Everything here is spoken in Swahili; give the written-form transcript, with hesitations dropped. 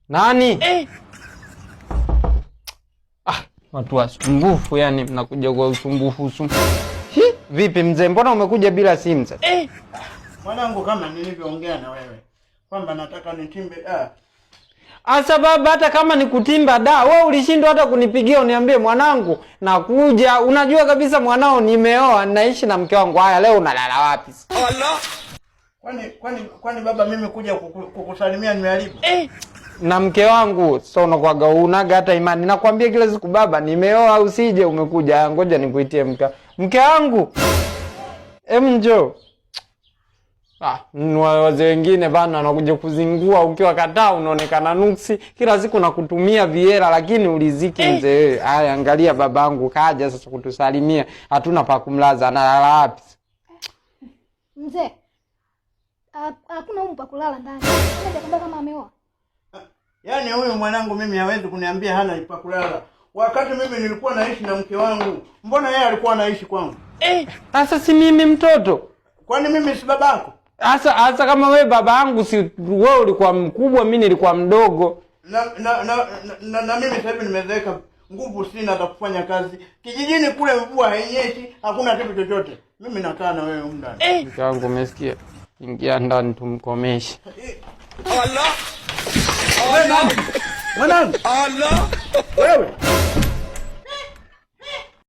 Nani? Eh. Ah, watu wasumbufu yani, mnakuja kwa usumbufu usumbufu. Hi, vipi mzee, mbona umekuja bila simu sasa? Eh. Mwanangu, kama nilivyoongea na wewe kwamba nataka nitimbe ah. Asa baba, hata kama ni kutimba da, wewe ulishindwa hata kunipigia uniambie mwanangu nakuja. Unajua kabisa mwanao nimeoa, naishi na mke wangu. Haya, leo unalala wapi? Allah. Kwani baba mimi kuja kukusalimia nimeharibu? Eh. Na mke wangu sasa unakuwaga unaga hata imani. Nakwambia kila siku baba nimeoa, usije umekuja. Ngoja nikuitie mke wangu. Em, njoo. Ah, wazee wengine bana wanakuja kuzingua ukiwa kataa unaonekana nuksi. Kila siku nakutumia viera lakini uliziki mzee. Haya, angalia babangu kaja sasa kutusalimia. Hatuna pa kumlaza, analala wapi? Mzee, hakuna humu pa kulala ndani. Hajakwambia kama ameoa? Yaani huyu mwanangu mimi hawezi kuniambia hana pa kulala. Wakati mimi nilikuwa naishi na mke wangu, mbona yeye alikuwa anaishi kwangu? Sasa si mimi mtoto. Kwani mimi si babako? Sasa kama wewe baba yangu, si wewe ulikuwa mkubwa, mimi nilikuwa mdogo. Na mimi sasa hivi nimezeeka, nguvu sina za kufanya kazi. Kijijini kule mvua hainyeshi, hakuna kitu chochote. Mimi nakaa na wewe humu ndani. Mke wangu umesikia? Ingia ndani tumkomeshe. Allah. Mwanangu. Allah. Wewe.